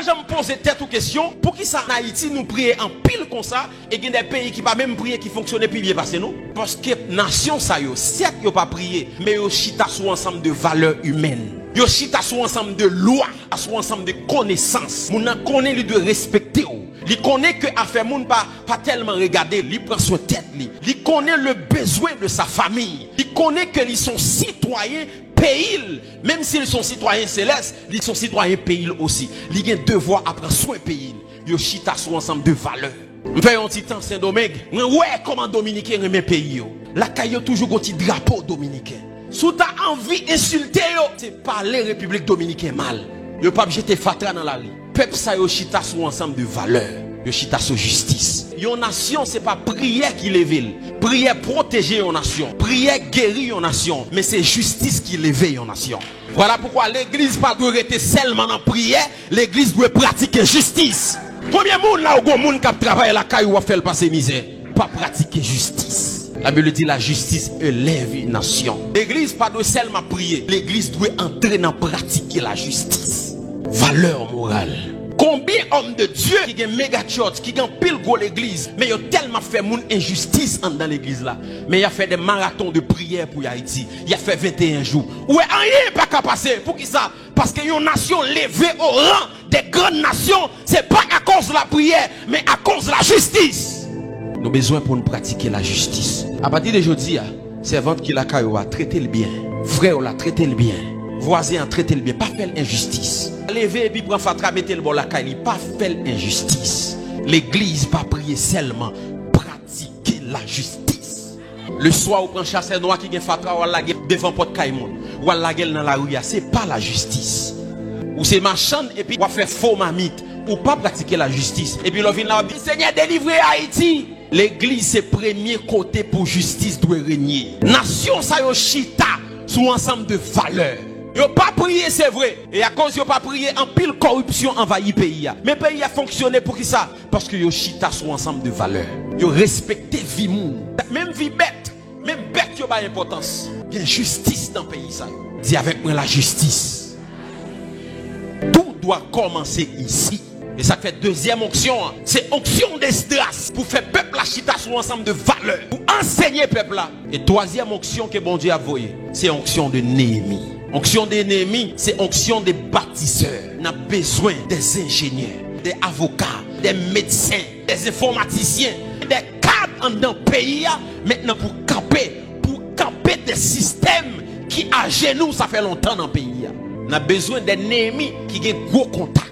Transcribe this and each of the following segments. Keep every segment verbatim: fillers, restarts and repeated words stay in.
Janm poze tèt ou kesyon, poukisa an Ayiti nou priye anpil konsa, e gen de peyi ki pa menm priye ki fonksyone pi byen pase nou? Paske nasyon sa yo, sèt yo pa priye, men yo chita sou ansanm de valè imèn. Yo chita sou ansanm de lwa, sou ansanm de konesans. Moun nan konnen li dwe respekte w. Li konnen ke afè moun pa, pa tèlman regade, li pran swen tèt li. Li konnen le bezwen de sa famiy. Li konnen ke li se yon sitwayen peyi l. Menm si l se yon sitwayen selès, li se yon sitwayen peyi l osi. Li gen devwa a pran swen peyi l. Yo chita sou ansanm de valè. M fè yon ti tan Sendomeng, mwen wè kòman Dominiken renmen peyi yo. Lakay yo toujou gon ti drapo dominiken. Si w ta anvi ensilte yo, se pale Repiblik Dominiken mal. Yo p ap jete fatra nan lari. Pèp sa yo chita sou ansanm de valè. Yo chita sou jistis. Yon nasyon, se pa priyè ki leve l. Priyè pwoteje yon nasyon. Priyè geri yon nasyon. Men se jistis ki leve yon nasyon. Vwala poukwa legliz pa dwe rete sèlman nan priyè, legliz dwe pratike jistis. Konbyen moun la ou gon moun k ap travay lakay ou, w ap fè l pase mizè? Pa pratike jistis. La Bible dit la justice élève une nation. Legliz pa dwe sèlman priye, legliz dwe antre nan pratike lajistis. Valè moral. Konbyen òm de Dye ki gen mega church, ki gen anpil gwo legliz, men yo tèlman ap fè moun enjistis anndan legliz la. Men y ap fè de maraton de priyè pou Ayiti. Y ap fè venteyen jou. Ou wè, anyen pa ka pase. Poukisa? Paske yon nasyon leve o ran de grann nasyon, se pa akoz lapriyè, men akoz lajistis. Nou bezwen pou n pratike lajistis. Apati de jodi a, sèvant ki lakay ou a, trete l byen. Frè w la, trete l byen. Vwazen an, trete l byen. Pa fè l enjistis. Leve epi pran fatra, mete l bò lakay li. Pa fè l enjistis. Legliz pa priye sèlman. Pratike lajistis. Leswa, ou pran chasè nwa ki gen fatra, w al lage devan pòt kay moun. W al lage l nan lari a. Se pa lajistis. Ou se machann epi w ap fè fo mamit. Ou pa pratike lajistis. Epi lè w vin la, w ap di, Senyè, delivre Ayiti! Legliz se premye kote pou jistis dwe renye. Nasyon sa yo chita sou ansanm de valè. Yo pa priye, se vre. E akoz yo pa priye, anpil kòripsyon anvayi peyi a. Men peyi a fonksyone poukisa? Paske yo chita sou ansanm de valè. Yo respekte vi moun. Menm vi bèt. Menm bèt yo bay enpòtans. Gen jistis nan peyi sa yo. Di avèk mwen, lajistis. Tout doit commencer ici. E sa k fè dezyèm onksyon an, se onksyon de Esdras pou fè pèp la chita sou ansanm de valè, pou ansenye pèp la. E twazyèm onksyon ke Bondye ap voye, se onksyon de Neyemi. Onksyon de Neyemi, se onksyon de batisè. N ap bezwen de enjenyè, de avoka, de medsen, de enfòmatisyen, de kad anndan peyi a, mentnan pou kanpe, pou kanpe de sistèm ki ajenou, sa fè lontan nan peyi a. N ap bezwen de Neyemi ki gen gwo kontak.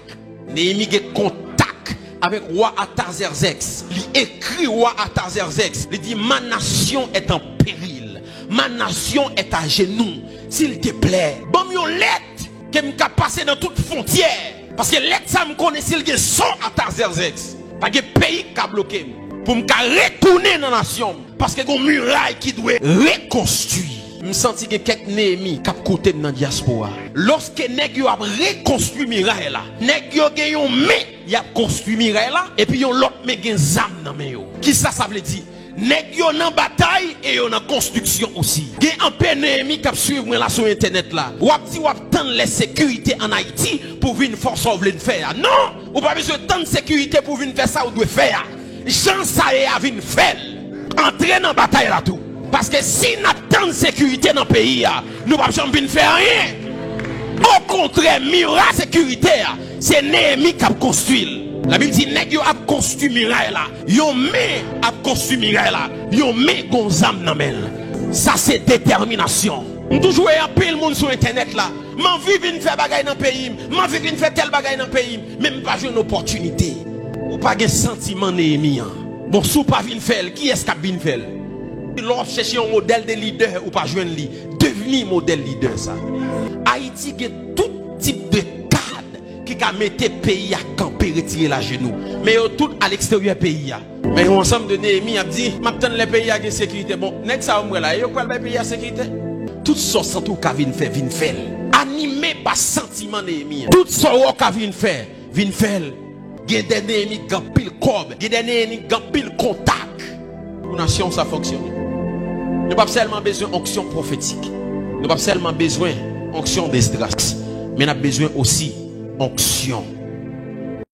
Neyemi gen kontak avèk wa Atazèzèks. Li ekri wa Atazèzèks. Li di, Ma nation est en péril. Ma nation est à genoux. S'il te plaît, ban m yon lèt ke m ka pase nan tout fwontyè. Paske lèt sa, m konnen si l gen son Atazèzèks, pa gen peyi k ka bloke m. Pou m ka retounen nan nasyon m. Paske gon miray ki dwe rekonstwi. M santi gen kèk Neyemi k ap koute m nan dyaspora. Lòske nèg yo ap rekonstwi miray la, nèg yo gen yon men y ap konstwi miray la, epi yon lòt men gen zam nan men yo. Kisa sa vle di? Nèg yo nan batay e yo nan konstriksyon osi. Gen anpe Neyemi k ap swiv mwen la sou entènèt la. W ap di w ap tann lè sekirite ann Ayiti pou w vin fè sa w vle n fè a. Non! Ou pa bezwen tann sekirite pou w vin fè sa w dwe fè a. Jan sa ye a, vin fè l. Antre nan batay la tou. Paske si n ap tann sekirite nan peyi a, nou p ap janm vin fè anyen. Okontrè, miray sekirite a, se Neyemi k ap konstwi l. Labib di, nèg yo ap konstwi miray la. Yon men ap konstwi miray la. Yon men gon zam nan men l. Sa se detèminasyon. M toujou wè anpil moun sou entènèt la. M anvi vin fè bagay nan peyi m. M anvi vin fè tèl bagay nan peyi m. Men m pa jwenn opòtinite. Ou pa gen santiman Neyemi an. Bon, si w pa vin fè l, kiyès k ap vin fè l? Lè w ap chèche yon modèl de lidè, ou pa jwenn li. Devni modèl lidè sa. Ayiti gen tout tip de kad ki ka mete peyi a kanpe, retire l ajenou. Men yo tout aleksteryè peyi a. Men yon ansanm de Neyemi ap di, m ap tann lè peyi a gen sekirite. Bon, nèg sa yo m wè la, e yo k pral bay peyi a sekirite? Tout sa w santi w ka vin fè, vin fè l. Anime pa santiman Neyemi an. Tout sa w wè w ka vin fè, vin fè l. Gen de Neyemi k gen anpil kòb, gen de Neyemi k gen anpil kontak. Pou nasyon sa fonksyone, nou p ap sèlman bezwen onksyon pwofetik. Nou p ap sèlman bezwen onksyon Esdras, men n ap bezwen osi onksyon